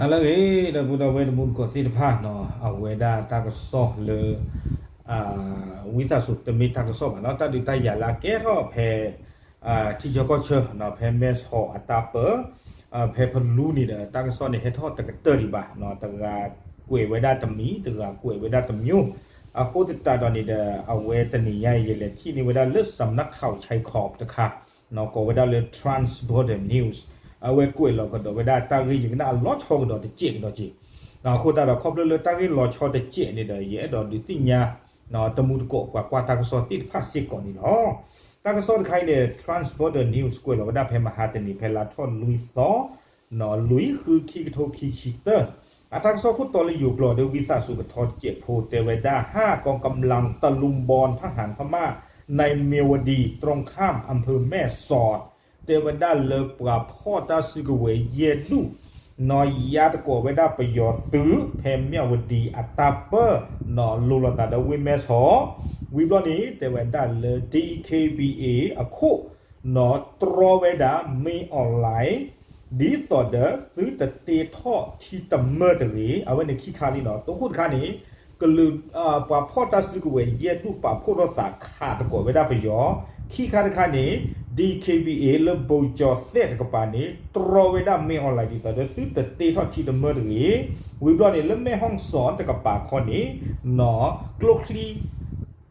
ဟါလၢအဂ့ၤ ဒီပုၢ်ဒီဝဲၢ်တံၤသကိးသ့ၣ်တဖၣ်နီၤ, အဝဲဒၣ်တၢ်ကစီၣ်လၢ ဝံသးစူၤတမ့ၢ်တၢ်ကစီၣ်ဘၣ်နီၤ, တၢ်ဒုးတၢ်ယၤလၢအကဲထီၣ်ဖဲ ထံဆၢကီၢ်ဆၢ ဖဲမဲၢ်ဆီးအတၢ်ပၢ ဖဲဖလူန့ၣ်ဒီး တၢ်ကစီၣ်န့ၣ်ဟဲထီၣ်တကတၢၢ်ဒံးဘၣ်, တဂၤကွဲးဝဲဒၣ်တမံၤ တဂၤကွဲးဝဲဒၣ်တမျိုး, အဃိသတးဒီးန့ၣ်ဒီး အဝဲတနံၤညါအံၤ ယလဲၤထံၣ်န့ၢ်ဝဲဒၣ်လၢ စမ်နၢ်ခးဝ် ဆဲးခီး တခါ ကိးဝဲဒၣ်လၢ Transborder News, အဝဲကွဲးလီၤကဒီးဝဲဒၣ်တၢ်ဂ့ၢ်ယကနၣ်အလီၤဆီကဒီးတစဲးကဒီးက့ၤ, အဃိသတးဒီးခီဖျိလၢတၢ်ဂ့ၢ်လီၤဆီတစဲးန့ၣ်ဒီး ယအဲၣ်ဒိးဒုးသ့ၣ်ညါ တမူတကိးပှၤကွၢ်တၢ်ကစီၣ်သ့ၣ်တဖၣ်စ့ၢ်ကီးန့ၣ်လီၤ. တၢ်ကစီၣ်တခါအံၤန့ၣ် Transborder News ကွဲးလီၤဝဲဒၣ်ဖဲမဟါတနံၤ ဖဲလါထီၣ်လွံၢ်သီ လွံၢ်ဃု ခံကထိခံဆံတၢ, အတၢ်ကစီၣ်ခိၣ်တီလၢယိၤကျိာ်ဒီး ဝံသးစူၤကထီတစဲးဖိ တဲဝဲဒၣ်ဟး กองกำลังตะลุมบอลทหารพม่าในเมียวดีตรงข้ามอำเภอแม่สอด တဲဝဲဒၣ်လၢပှၤဖီၣ်တၢ်စုကဝဲၤယဲၢ်ဒူၣ် နီၢ်ယါတကိးဝဲဒၣ်ပယီၤသုး ဖဲမၠၣ်ဝတံၤအတၢ်ပၢ နီၢ်လိၤလိာ်သးဒီးဝ့ၢ်မဲၢ်ဆီး, ဝံၤဘျီန့ၣ် တဲဝဲဒၣ်လၢ DKBA အခိၣ် နီၢ်တြီဝဲဒၣ် မင်းအောင်လှိုင် ဒ်သိးဒီးသုတတ့ထီၣ်ထံတမၢတဂ့ၤ, အဝဲန့ၣ်ခံခါလံနီၤ, တိခိၣ်တခါန့ၣ် ကလုာ် ပှၤဖီၣ်တၢ်စုကဝဲၤယဲၢ်ဒူၣ်ပာ်ဖှိၣ်ထီၣ်သးခးတကိးဝဲဒၣ်ပယီၤ, ခံခါတခါန့ၣ် DKBA လၢ ဗိုလ်ကျော်သန်း တကပၤန့ၣ် တြီဝဲဒၣ် မင်းအောင်လှိုင် ဒ်သိးဒီးသုတတ့ထီၣ်ထံတမၢတဂ့ၤ, ဝံၤဘျီန့ၣ် လၢမဲၢ်ဟီၣ်စီၣ်တကပၤခီန့ၣ် နီၢ်ကျိချံ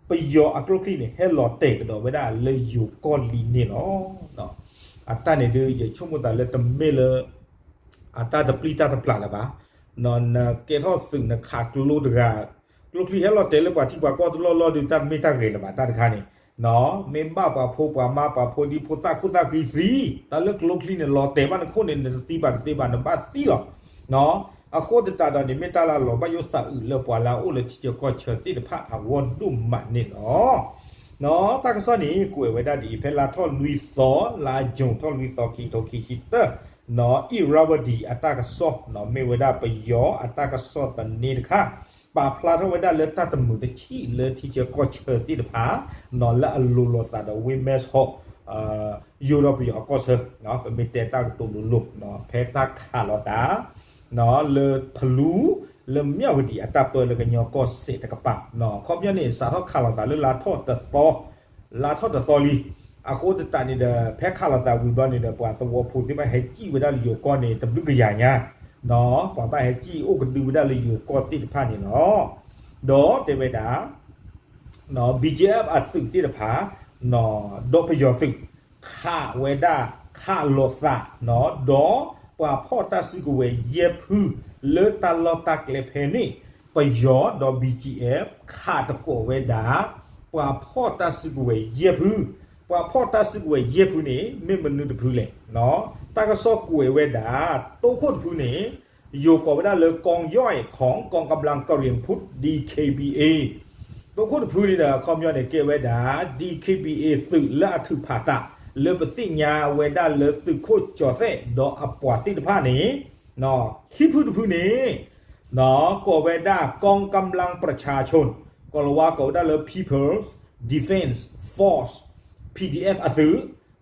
ပယီၤအကျိချံန့ၣ် ဟဲလီၤတဲာ်ကဒီးဝဲဒၣ်လၢယိၤကီၢ်လံန့ၣ်လီၤ. အတၢ်န့ၣ်ဒုး ယဆိကမိၣ်သးလၢတမ့ၢ်လၢ အတၢ်တပျံၤတၢ်တဖျးလၢၤဘၣ်, နကဲထီၣ်သုးနခးကျိတဂၤ, ကျိချံဟဲလီၤတဲာ်လၢပှၤထံပှၤကီၢ်တလီၢ်လီၢ်ဒုး တၢ်တမ့ၢ်တၢ်ဂ့ၤလၢၤဘၣ် တၢ်တခါန့ၣ်, မ့ၢ်ဘၣ်ပှၤဖိပှၤမါပှၤဖိဒံဖိသၣ်ခိၣ်သၣ်ဃံသံ, တၢ်လၢကျိချံန့ၣ် လီၤတဲာ်ဘၣ်နခိၣ်န့ၣ် နတသံဘၣ်တသ့ဘၣ် နဘၣ်သံလီၤ. အဃိသတးဒီးန့ၣ် မ့ၢ်တၢ်လၢအလီၤဘၣ်ယိၣ်သးအုးလၢပှၤလၢအအိၣ်လၢထံဆၢကီၢ်ဆၢသ့ၣ်တဖၣ်အဂီၢ်ဒိၣ်မးန့ၣ်လီၤ. တၢ်ကစီၣ်န့ၣ် ကွဲးဝဲဒၣ်ဒ်အံၤ, ဖဲလါထီၣ်လွံၢ်သီ လါယူၤထီၣ်လွံၢ်သီ ခံကထိခံဆံတၢ, နီၢ် အံၤရၣ်ဝတံၤ အတၢ်ကစီၣ် နီၢ် မ့ၢ်ဝဲဒၣ်ပယီၤအတၢ်ကစီၣ်သန့တခါ, ပာ်ဖျါထီၣ်ဝဲဒၣ်လၢတၢ်တမုာ်တဆံးလၢထံဆၢကီၢ်ဆၢသ့ၣ်တဖၣ်, နီၢ် လၢအလိၤလိာ်သးဒီးဝ့ၢ်မဲၢ်ဆီး ယိၤဒီးပယီၤအကီၢ်ဆၢ, ပမ့ၢ်တဲတၢ်ကတိၤလိၤလိၤ ဖဲတၢ်ခးလိာ်သး လၢဖလူ လၢမၠၣ်ဝတံၤအတၢ်ပၢလၢကညီကီၢ်စဲၣ်တကပၤ, ခီပညီန့ၣ် စးထီၣ်ခးလိာ်သးလၢလါထီၣ်တသီ, လါထီၣ်တသီလံ, အဃိသတးန့ၣ်ဒီး ဖဲခးလိာ်သးဝံၤဘျီန့ၣ်ဒီး ပှၤသဝီဖိသ့ၣ်တဖၣ်ဟဲစံၣ်ဝဲဒၣ်လၢယိၤကီၢ်န့ၣ် တဘျုးကယၤညါ, ပှၤဘၣ်ဟဲစံၣ်အိၣ်ကဒုဝဲဒၣ်လၢယိၤကီၢ်သ့ၣ်တဖၣ်န့ၣ်လီၤ. ဒီးတဲဝဲဒၣ် နီၢ် BGF အသုးသ့ၣ်တဖၣ် နီၢ် ဒီးပယီၤသုး ခးဝဲဒၣ် ခးလိာ်သး နီၢ် ဒီးပှၤဖီၣ်တၢ်စုကဝဲၤယဲၢ်ဖု လၢတၢ်လီၢ်တၢ်ကျဲဖဲန့ၣ်, ပယီၤဒီး BGF ခးတကိးဝဲဒၣ် ပှၤဖီၣ်တၢ်စုကဝဲၤယဲၢ်ဖု, ပှၤဖီၣ်တၢ်စုကဝဲၤယဲၢ်ဖုန့ၣ် မ့ၢ်မနုၤတဖုလဲၣ်, နီၢ် တၢ်ကစီၣ်ကွဲးဝဲဒၣ် တိခိၣ်တဖုန့ၣ် ယိၤကိးဝဲဒၣ်လၢ กองย่อยของกองกำลังกะเหรี่ยงพุทธ DKBA, တိခိၣ်တဖုန့ၣ်ဒီး အခီပညီန့ၣ် ကဲဝဲဒၣ် DKBA သုးလၢအထုးဖးသး လၢပသ့ၣ်ညါဝဲဒၣ်လၢသုးခိၣ်ကၠီၤသဲး ဒီးအပှၤသ့ၣ်တဖၣ်န့ၣ်, နီၢ် ခံဖုတဖုန့ၣ် နီၢ် ကိးဝဲဒၣ် กองกำลังประชาชน, ကိၤလၤဝါကိးဝဲဒၣ်လၢ People's Defense Force, PDF အသုး,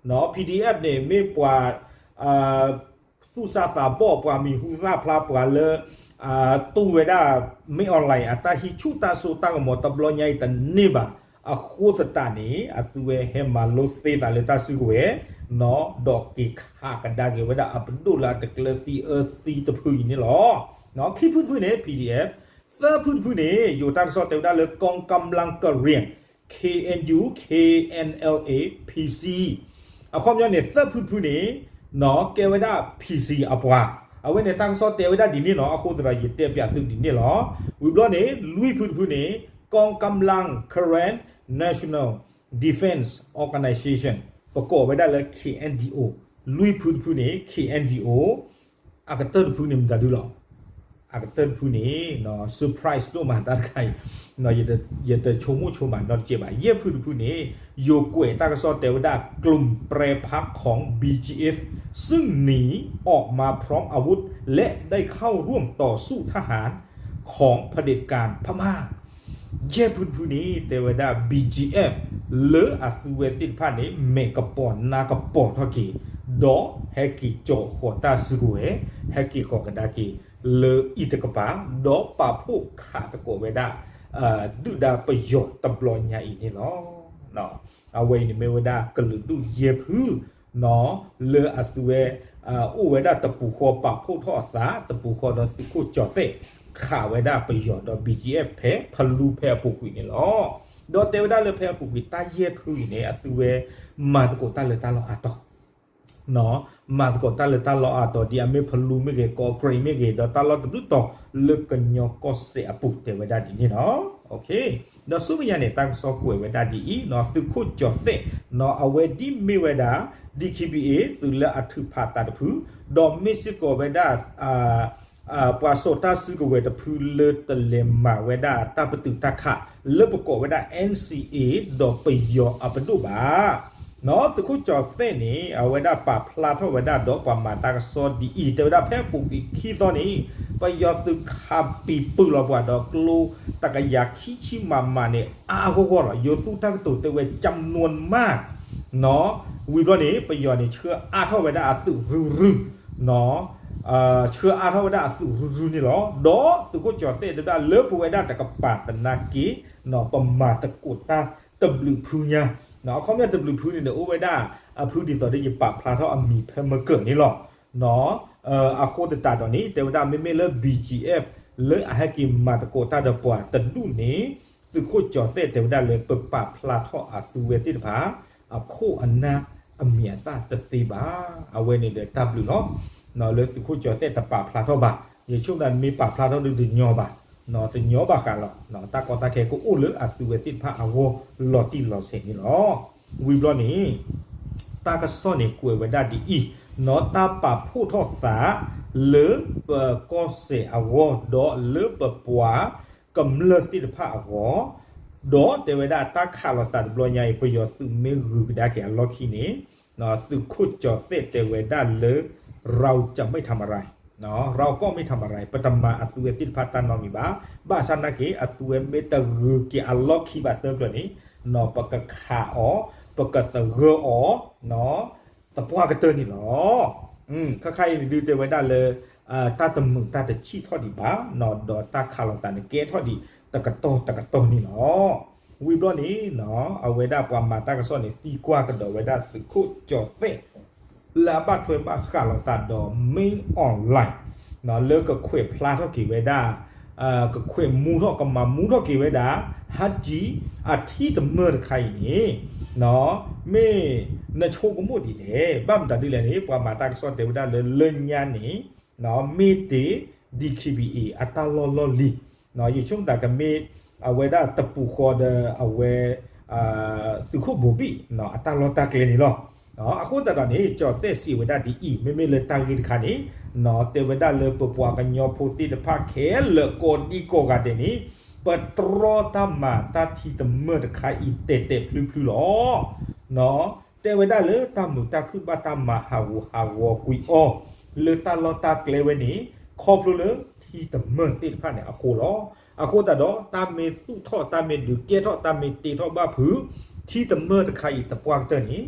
နီၢ် PDF န့ၣ် မ့ၢ်ပှၤ သူၣ်စၢ်သးဘီၣ် ပှၤမံၤဟူသၣ်ဖျါ ပှၤလၢ တူၢ်ဝဲဒၣ် မင်းအောင်လှိုင် အတၢ်ဟံးဆူၣ်တၢ်စိတၢ်ကမီၤတဘျီညါအံၤတန့ၢ်ဘၣ်. အဃိသတးန့ၣ် အသုဝဲဟဲမၤလိသ့သးလၢတၢ်စုကဝဲၤ, နီၢ် ဒီးက့ၤခးကဒါက့ၤဝဲဒၣ်အပဒိၣ်လၢအတကျၢၤသံအၢသံတဖုအံၤန့ၣ်လီၤ. နီၢ် ခံဖုတဖုန့ၣ် PDF, သၢဖုတဖုန့ၣ် ယိၤတၢ်ကစီၣ်တဲဝဲဒၣ်လၢ กองกำลังกะเหรี่ยง KNU KNLA PC, အခီပညီန့ၣ် သၢဖုတဖုန့ၣ် နီၢ် ကဲဝဲဒၣ် PC အပှၤ, အဝဲန့ၣ်တၢ်ကစီၣ်တဲဝဲဒၣ်ဒ်န့ၣ်လီၤ. အဃိသတးဒီး ယတဲပၠးသုဒ်န့ၣ်လီၤ. ဝံၤဘျီန့ၣ် လွံၢ်ဖုတဖုန့ၣ် กองกำลัง Karen National Defense Organization, ပကိးဝဲဒၣ်လၢ KNDO, လွံၢ်ဖုတဖုန့ၣ် KNDO, အကတၢၢ်တဖုန့ၣ် မတၤဒုလီၤ. အကတၢၢ်တဖုန့ၣ် surprise ဒိၣ်မးတၢ်တခါအံၤ, ယတဆိကမိၣ်ဆိကမးနီတစဲးဘၣ်. ယဲၢ်ဖုတဖုန့ၣ် ယိၤကွဲးတၢ်ကစီၣ်တဲဝဲဒၣ် กลุ่มแปรพักของ BGF ซึ่งหนีออกมาพร้อมอาวุธ และได้เข้าร่วมต่อสู้ทหารของเผด็จการพม่า ယဲၢ်ဖုတဖုန့ၣ် တဲဝဲဒၣ် BGF လၢအသုဝဲသ့ၣ်တဖၣ်န့ၣ် မဲာ်ကပီၤနါကပီၤထီၣ်က့ၤ, ဒီးဟဲက့ၤကၠီၤဃီၤတၢ်စုကဝဲၤ, ဟဲက့ၤဃီၤကဒါက့ၤ လၢအံၤတကပၤ ဒီးပာ်ဖှိၣ်ခးသကိးဝဲဒၣ် ဒုၣ်ဒါပယီၤတဘျီညါအံၤန့ၣ်လီၤ. အဝဲအံၤန့ၣ်မ့ၢ်ဝဲဒၣ်ကလုာ်ဒူၣ်ယဲၢ်ဖု လၢအသုဝဲ အိၣ်ဝဲဒၣ်တပူၤဃီပာ်ဖှိၣ်ထီၣ်အသး တပူၤဃီဒီးသုးခိၣ်ကၠီၤသဲး ခးဝဲဒၣ်ပယီၤဒီး BGF ဖဲဖလူဖဲအပူၤကွံာ်န့ၣ်လီၤ. ဒီးတဲဝဲဒၣ်လၢဖဲအပူၤကွံာ်တၢ်ယဲၢ်ဖုအံၤန့ၣ် အသုဝဲ မၤသကိးတၢ်လၢတၢ်လီၢ်အါတီၤ မၤသကိးတၢ်လၢတၢ်လီၢ်အါတီၤ ဒ်အမ့ၢ်ဖလူမ့ၢ်ဂ့ၤ ကီးကြံးမ့ၢ်ဂ့ၤ ဒီးတၢ်လီၢ်တဘျုးတီၤလၢကညီကီၢ်စဲၣ်အပူၤ တဲဝဲဒၣ်ဒ်န့ၣ်လီၤ. ဒီးဆူမဲာ်ညါန့ၣ် တၢ်ကစီၣ်ကွဲးဝဲဒၣ်ဒ်အံၤ သုးခိၣ်ကၠီၤသဲး အဝဲဒ်မ့ၢ်ဝဲဒၣ် DKBA သုးလၢအထုးဖးသးတဖု ဒီးမ့ၢ်စ့ၢ်ကီးဝဲဒၣ် ပှၤစိာ်တၢ်စုကဝဲၤတဖုလၢတလဲၤမၤဝဲဒၣ်တၢ်ပတုာ်တၢ်ခး လၢပကိးဝဲဒၣ် NCA ဒီးပယီၤအပဒိၣ်ဘၣ်. သုးခိၣ်ကၠီၤသဲးန့ၣ် အဝဲဒၣ်ပာ်ဖျါထီၣ်ဝဲဒၣ်ဒီးပှၤမၤတၢ်ကစီၣ်ဒ်အံၤ တဲဝဲဒၣ်ဖဲအပူၤကွံာ်ခံသီန့ၣ် ပယီၤသုးခးပံၤပၢၢ်လီၤပှၤဒီးကျိတကယၤခံဆံမးမးန့ၣ် အါအါဂီၢ်ဂီၢ်လီၤ. ယိၤသူတၢ်ကတိၤတဲဝဲ ကၠၢနူမး ဝံၤဘျီန့ၣ် ပယီၤန့ၣ် ဆှၢအါထီၣ်ဝဲဒၣ်အသုးရုရု ဆှၢအါထီၣ်ဝဲဒၣ်အသုးရုရုန့ၣ်လီၤ. ဒီးသုးခိၣ်ကၠီၤသဲးတဲဝဲဒၣ်လၢပဝဲဒၣ်တကပၤသနာ်က့ ပမၤသကိးတၢ်တဘျုးဖုညါ အခီပညီတဘျုးဖုန့ၣ်ဒီး အိၣ်ဝဲဒၣ်အဖုဒ်သိးဒီးယပာ်ဖျါထီၣ်အမံၤဖဲမကၢၢ်န့ၣ်လီၤ. အဃိသတးဒီးန့ၣ် တဲဝဲဒၣ်မ့မ့ၢ်လၢ BGF လၢအဟဲက့ၤမၤသကိးတၢ်ဒီးပှၤတဒူၣ်န့ၣ် သုးခိၣ်ကၠီၤသဲးတဲဝဲဒၣ်လၢပပာ်ဖျါထီၣ်အသုဝဲသ့ၣ်တဖၣ် အခိၣ်အနၢ်အမံၤအသၣ်တသ့ဘၣ်. အဝဲန့ၣ်ဒီးတၢ်ဘျုးလီၤ. လၢသုးခိၣ်ကၠီၤသဲးတပာ်ဖျါထီၣ်ဘၣ် ယဆိကမိၣ်မ့ၢ်ပာ်ဖျါထီၣ်ဒီးတညီဘၣ် တညီဘၣ်ဃးလီၤ. တၢ်ကီတၢ်ခဲကအိၣ်လၢအသုဝဲသ့ၣ်တဖၣ်အဂီၢ်လီၤတံၢ်လီၤဆဲးန့ၣ်လီၤ. ဝံၤဘျီန့ၣ် တၢ်ကစီၣ်န့ၣ်ကွဲးဝဲဒၣ်ဒ်အံၤ နီၢ်တၢ်ပာ်ဖှိၣ်ထီၣ်သး လၢပကီၢ်စဲၣ်အဂီၢ် ဒီးလၢပပှၤကမျၢၢ်သ့ၣ်တဖၣ်အဂီၢ် ဒီးတဲဝဲဒၣ်တၢ်ခးလိာ်သးတဘျီညါအံၤ ပယီၤသုးမ့ၢ်ဂုၤကဒါက့ၤအလီၢ်ခံန့ၣ် သုးခိၣ်ကၠီၤသဲးတဲဝဲဒၣ်လၢ เราจะไม่ทำอะไร เราก็ไม่ทำอะไร ပတမၤအသုဝဲသ့ၣ်တဖၣ်တၢ်နီတမံၤဘၣ်. ဘၣ်ဆၣ်နာ်က့ အသုဝဲမ့ၢ်တဂုၤက့ၤအလီၢ်ခံဘၣ်သၢဖျၢၣ်န့ၣ် ပကခးအီၤ ပကသဂၢၢ်အီၤ သပှၢ်ကတၢၢ်န့ၣ်လီၤ. ခါခါအံၤန့ၣ်ဒုးတဲဝဲဒၣ်လၢ တၢ်တမုာ်တၢ်တဆံၣ်ထီၣ်ဒံးဘၣ် ဒီးတၢ်ခးလိာ်သးန့ၣ်ကဲထီၣ်ဒံးတကတီၢ်တကတီၢ်န့ၣ်လီၤ. ဝံၤဘျီန့ၣ် အဝဲဒၣ်ပှၤမၤတၢ်ကစီၣ်န့ၣ် သံကွၢ်ကဒီးဝဲဒၣ်သုးခိၣ်ကၠီၤသဲး လၢအဘၣ်ထွဲဘၣ်ဃးလိာ်သးဒီး မင်းအောင်လှိုင် လၢကခွဲးဖျါထီၣ်က့ၤဝဲဒၣ် ကခွဲးမူထီၣ် ကမၤမူထီၣ်က့ၤဝဲဒၣ် ဟးကံ အထံတမၢၢ်တခါအံၤန့ၣ် မ့ၢ်နဆိကမိၣ်ဒ်လဲၣ်. ဘၣ်မတၤဒ်လဲၣ်န့ၣ် ပှၤမၤတၢ်ကစီၣ်တဲဝဲဒၣ်လၢလၢညါန့ၣ် မ့ၢ်တ့ၢ် DKBA အတၢ်လီၢ်လီၢ်လံၤ ယဆိကမိၣ်တၢ်ကမ့ၢ် အဝဲဒၣ်တပူၤဃီဒီးအဝဲ သုးခိၣ်ဘိၤဘံၣ် အတၢ်လီၢ်တၢ်ကျဲန့ၣ်လီၤ. အဃိသတးဒီးန့ၣ် ကၠီၤသဲးစံးဝဲဒၣ်ဒ်အံၤ မ့မ့ၢ်လၢတၢ်ဂ့ၢ်တခါန့ၣ် တဲဝဲဒၣ်လၢပပှၤကညီဖိသ့ၣ်တဖၣ်ခဲလၢာ်ကိးဒံကိးဂၤဒဲးန့ၣ် ပတြီတၢ်မၤတၢ်ထံတမၢၢ်တခါအံၤတဲာ်တဲာ်ဖျုဖျုလီၤ. တဲဝဲဒၣ်လၢတၢ်မုာ်တၢ်ခုၣ်ဘၣ်တၢ်မၤဟးဂူာ်ဟးဂီၤကွံာ်အီၤ လၢတၢ်လီၢ်တၢ်ကျဲဝဲန့ၣ် ခီဖျိလၢထံတမၢၢ်သ့ၣ်တဖၣ်န့ၣ်အဃိလီၤ. အဃိသတးဒီး တၢ်မ့ၢ်သူၣ်ထီၣ်တၢ်မ့ၢ်ဒုးကဲထီၣ်တၢ်မ့ၢ်တ့ထီၣ်ဘၣ်ဖုး ထံတမၢၢ်တခါအံၤသပှၢ်ကတၢၢ်န့ၣ်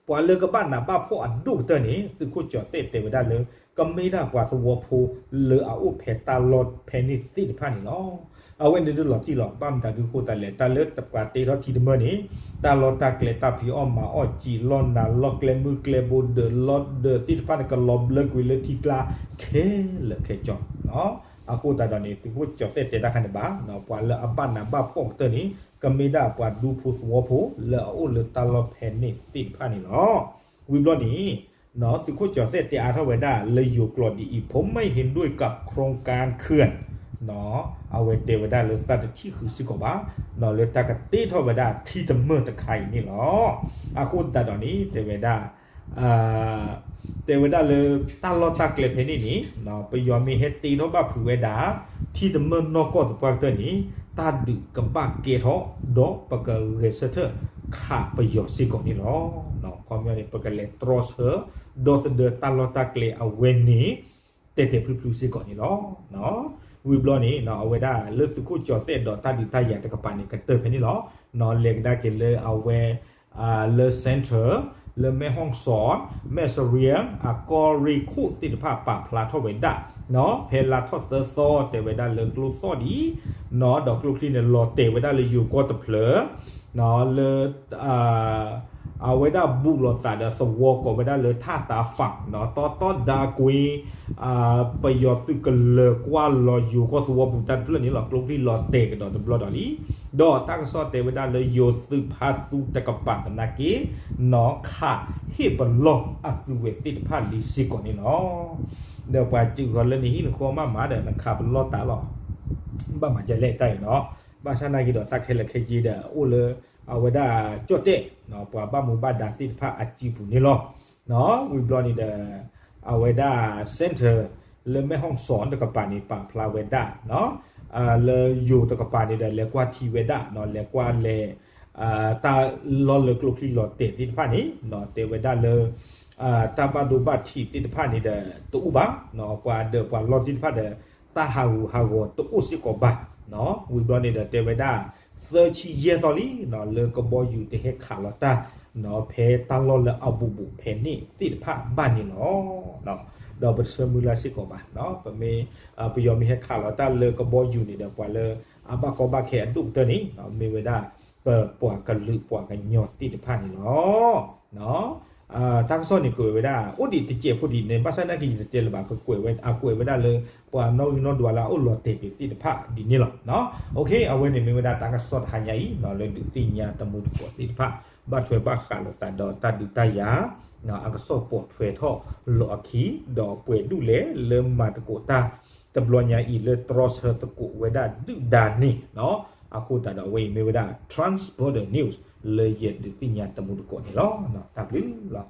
ပှၤလၢကဘၣ်နးဘၣ်ဖှီၣ်အဒိၣ်ကတၢၢ်န့ၣ် သုးခိၣ်ကၠီၤသဲးတဲဝဲဒၣ်လၢ ကမ့ၢ်ဒၣ်ပှၤသဝီဖိလၢအအိၣ်ဖဲတၢ်လီၢ်ဖဲန့ၣ်သ့ၣ်တဖၣ်န့ၣ်လီၤ. အဝဲန့ၣ်ဒုးလီၤတံၢ်လီၤ ဘၣ်မတၤဒုးဃိသတးလဲၣ် တၢ်လၢပှၤတ့ထီၣ်ထံတမၢၢ်န့ၣ် တၢ်လီၢ်တၢ်ကျဲတၢ်ဖံးအီၣ်မၤအီၣ် စံာ်လီၢ်နၤလီၢ်ကျဲမုၢ်ကျဲဘိဒၢးလီၢ်ဒၢးသ့ၣ်တဖၣ်န့ၣ် ကလီၤဘျၢကွံာ်လၢထံကျါခဲလၢာ်ခဲဆ့ အဃိသတးဒီးန့ၣ် သုးခိၣ်ကၠီၤသဲးတဲတၢ်ခါန့ၣ်ဘၣ် ပှၤလၢအဘၣ်နးဘၣ်ဖှီၣ်ကတၢၢ်န့ၣ် ကမ့ၢ်ဒၣ်ပှၤဒူဖိသဝီဖိလၢအအိၣ်လၢတၢ်လီၢ်ဖဲန့ၣ်သ့ၣ်တဖၣ်န့ၣ်လီၤ. ဝံၤဘျီန့ၣ် သုးခိၣ်ကၠီၤသဲးတဲအါထီၣ်ဝဲဒၣ်လၢယိၤကျိာ်ဒ်အံၤ ผมไม่เห็นด้วยกับโครงการเขื่อน အဝဲတဲဝဲဒၣ်လၢသးတထံၣ်ဃုာ်စ့ၢ်ကီးဘၣ် လၢတၢ်ကတ့ထီၣ်ဝဲဒၣ်ထံတမၢၢ်တခါအံၤန့ၣ်လီၤ. အဃိသတးဒီးန့ၣ် တဲဝဲဒၣ် တဲဝဲဒၣ်လၢတၢ်လီၢ်တၢ်ကျဲဖဲန့ၣ်န့ၣ် ပယီၤမ့ၢ်ဟဲတ့ထီၣ်ဘၣ်ဖုးဝဲဒၣ် ထံတမၢၢ်နီၢ်ကီၢ်သပှၢ်ကတၢၢ်န့ၣ် တၢ်ဒုးကဘၣ်ကဲထီၣ် ဒီးပကဂဲၤဆၢထၢၣ်ခးပယီၤစ့ၢ်ကီးန့ၣ်လီၤ. ခီပညီန့ၣ် ပကလဲၤတြီဆၢ ဒီသဒၢတၢ်လီၢ်တၢ်ကျဲအဝဲန့ၣ် တဲာ်တဲာ်ဖျုဖျုစ့ၢ်ကီးန့ၣ်လီၤ. ဝံၤဘျီန့ၣ် အဝဲဒၣ်လၢသုးခိၣ်ကၠီၤသဲးဒီးတၢ်ဒုးတၢ်ယၤတကပၤန့ၣ် ကတၢၢ်ဖဲန့ၣ်လီၤ. လဲၤကဒါက့ၤလၢအဝဲ လၢ Central လၢမဲၢ်ဟီၣ်စီၣ် မဲၢ်စရံ အကီၢ်ရ့ၣ်ခိၣ်သ့ၣ်တဖၣ်ပာ်ဖျါထီၣ်ဝဲဒၣ် ဖဲလါထီၣ်သၢသီ တဲဝဲဒၣ်လၢကျိသီၣ်ဒံး ဒီးကျိချံန့ၣ်လီၤတဲာ်ဝဲဒၣ်လၢယိၤကီၢ်တဖျၢၣ် လၢ အဝဲဒၣ်ဘူးလိာ်သးဒီးသဝီကိးဝဲဒၣ်လၢ ထၣ်တၤဖၣ် တီတီဒါကွ့ ပယီၤသုးကလၢၤကွၢ်လီၤယိၤကီၢ်သဝီပူၤတၢ်တဖျၢၣ်န့ၣ်လီၤ. ကျိချံလီၤတဲာ်ကဒီးတဘျီဒီးလံ. ဒီးတၢ်ကစီၣ်တဲဝဲဒၣ်လၢယိၤသုးဖါသူတကပၤသနာ်က့ နီၢ်ခးဟ့ၣ်ပလီၢ်အသုးဝဲသ့ၣ်တဖၣ်လံစ့ၢ်ကီးန့ၣ်လီၤ. ဒီးပှၤစံးဃီၤလၢနဟံၣ်နဃီမးမးဒီး နခးပလီၢ်တၢ်လီၤ. ဘၣ်မၤဒ်လဲၣ်တၢ်အံၤနီၤ. ဘၣ်ဆၣ်နာ်က့ဒီးတၢ်ခဲလၢာ်ခဲဆ့ဒီး အိၣ်လၢ အဝဲဒၣ်ကၠီၣ်တဲၣ် ပှၤဘၣ်မူဘၣ်ဒါသ့ၣ်တဖၣ်အစုပူၤန့ၣ်လီၤ. ဝံၤဘျီန့ၣ်ဒီး အဝဲဒၣ် center လၢမဲၢ်ဟီၣ်စီၣ်တကပၤန့ၣ် ပာ်ဖျါဝဲဒၣ် လၢယိၤတကပၤန့ၣ်ဒီး လဲၤကွၢ်ထံဝဲဒၣ် လဲၤကွၢ်လဲၤ တၢ်လီၢ်လၢကျိချံလီၤတဲာ်သ့ၣ်တဖၣ်န့ၣ် တဲဝဲဒၣ်လၢ တၢ်ဘၣ်ဒိဘၣ်ထံးသ့ၣ်တဖၣ်န့ၣ်ဒီး တအိၣ်ဘၣ် ပှၤဒၢးပှၤလီၢ်သ့ၣ်တဖၣ်ဒီး တၢ်ဟးဂူာ်ဟးဂီၤတအိၣ်စ့ၢ်ကီးဘၣ်. ဝံၤဘျီန့ၣ်ဒီး တဲဝဲဒၣ် သၢဆံယဲၢ်သီလံ လၢကဘီယူၤတဟဲခးလီၤတၢ် ဖဲတၢ်လီၢ်လၢအဘူးဘူးဖဲန့ၣ်သ့ၣ်တဖၣ်ဘၣ်န့ၣ်လီၤ. ဒီးပတဆၢမုၢ်လၢ်စ့ၢ်ကီးဘၣ် ပမ့ၢ် ပယီၤမ့ၢ်ဟဲခးလီၤတၢ်လၢကဘီယူၤန့ၣ်ဒီး ပှၤလၢအဘၣ်ကီဘၣ်ခဲအဒိၣ်ကတၢၢ်န့ၣ် မ့ၢ်ဝဲဒၣ် ပပှၤကလုာ်ပှၤကညီသ့ၣ်တဖၣ်န့ၣ်လီၤ. တၢ်ကစီၣ်န့ၣ်ကွဲးဝဲဒၣ် အိၣ်ဒံးတစဲးဖိဒံးန့ၣ် ဘၣ်ဆၣ်နာ်က့ယတတဲလၢၤဘၣ် ကကွဲးဝဲ အကွဲးဝဲဒၣ်လၢ ပှၤနီၣ်ဂံၢ်နီၣ်ဒွးလၢအအိၣ်လီၤတဲာ်က့ၤသ့ၣ်တဖၣ်ဒ်န့ၣ်လီၤ. အဝဲန့ၣ်မ့ၢ်ဝဲဒၣ်တၢ်ကစီၣ်တဟါညါအံၤ လၢဒုးသ့ၣ်ညါတမူတကိးသ့ၣ်တဖၣ် ဘၣ်ထွဲဘၣ်ဃးလိာ်သးဒီးတၢ်ဒုးတၢ်ယၤ အကစီၣ်ပိာ်ထွဲထီၣ်လီၤအခံ ဒီးပှဲၤဒူၣ်လဲၣ်လၢမၤသကိးတၢ် တဘျီညါအံၤလၢတြီဆၢသကိးဝဲဒၣ်ဒုၣ်ဒါန့ၣ် အဃိသတးဒီးအဝဲအံၤမ့ၢ်ဝဲဒၣ် Trans Border News လၢယဒုးသ့ၣ်ညါတမူတကိးန့ၣ်လီၤ. တၢ်ဘျုးလီၤ.